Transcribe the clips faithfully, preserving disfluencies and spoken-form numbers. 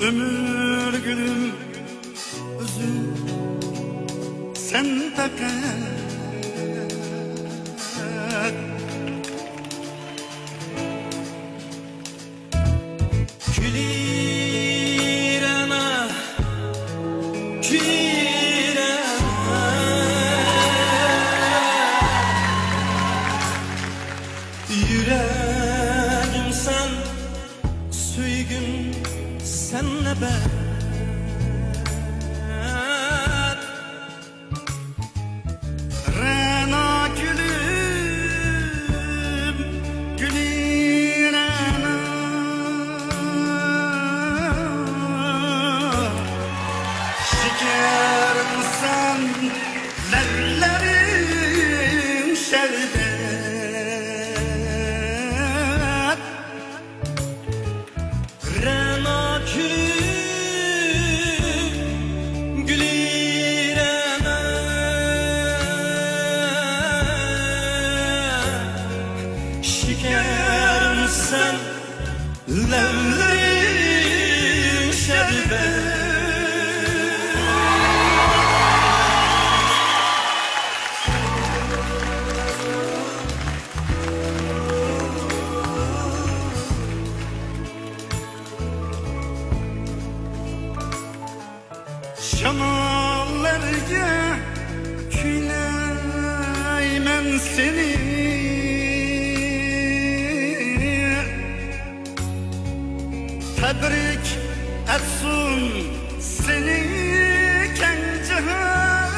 ئۆمۈر گۈلۈم، ئۆزۈڭ سەن پەقەت. كۈلى رەنا، كۈلى رەنا. يۈرەگىم سەن، سۆيگۈم سەن ئەبەد. رەنا گۈلۈم، گۈلى رەنا. شېكەرىمسەن، لەۋلىرىڭ شەربەت. رەنا گۈلۈم، گۈلى رەنا. شېكەرىمسەن، لەۋلىرىڭ شەربەت. شاماللارغا كۈيلەيمەن سېنى. تەبرىك ئەتسۇن سېنى كەڭ جاھان.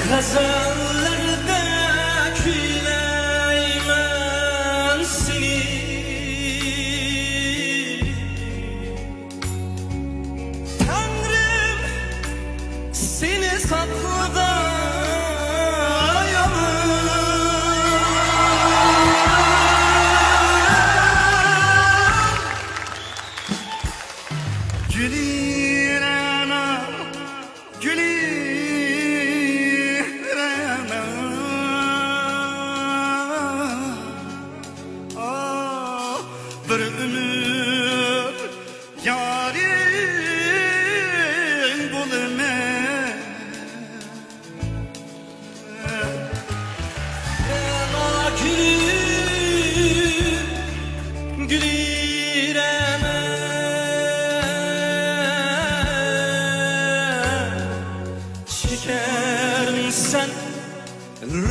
غەزەللەردە كۈيلەيمەن سېنى. تەڭرىم سېنى ساقلىغاي ئامان. گۈلى رەنا، گۈلى رەنا. ئاھ، بىر ئۆمۈر يارىڭ بولىمەن. رەنا گۈلۈم، گۈلى رەنا. شېكەرىمسەن،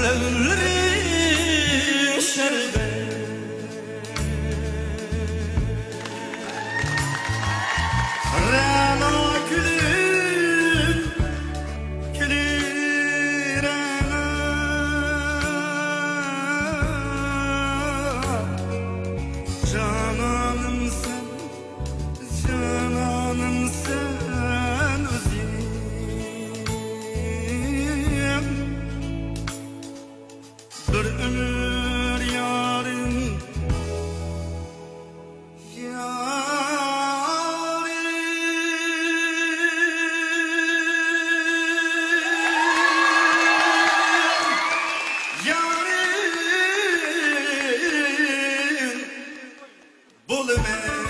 لەۋلىرىڭ شەربەت. رەنا گۈلۈم، گۈلى رەنا. جانانىمسەن، جانانىمسەن ئۆزۈڭ. بىر ئۆمۈر يارىم، يارىم، يارىم بولىمەن.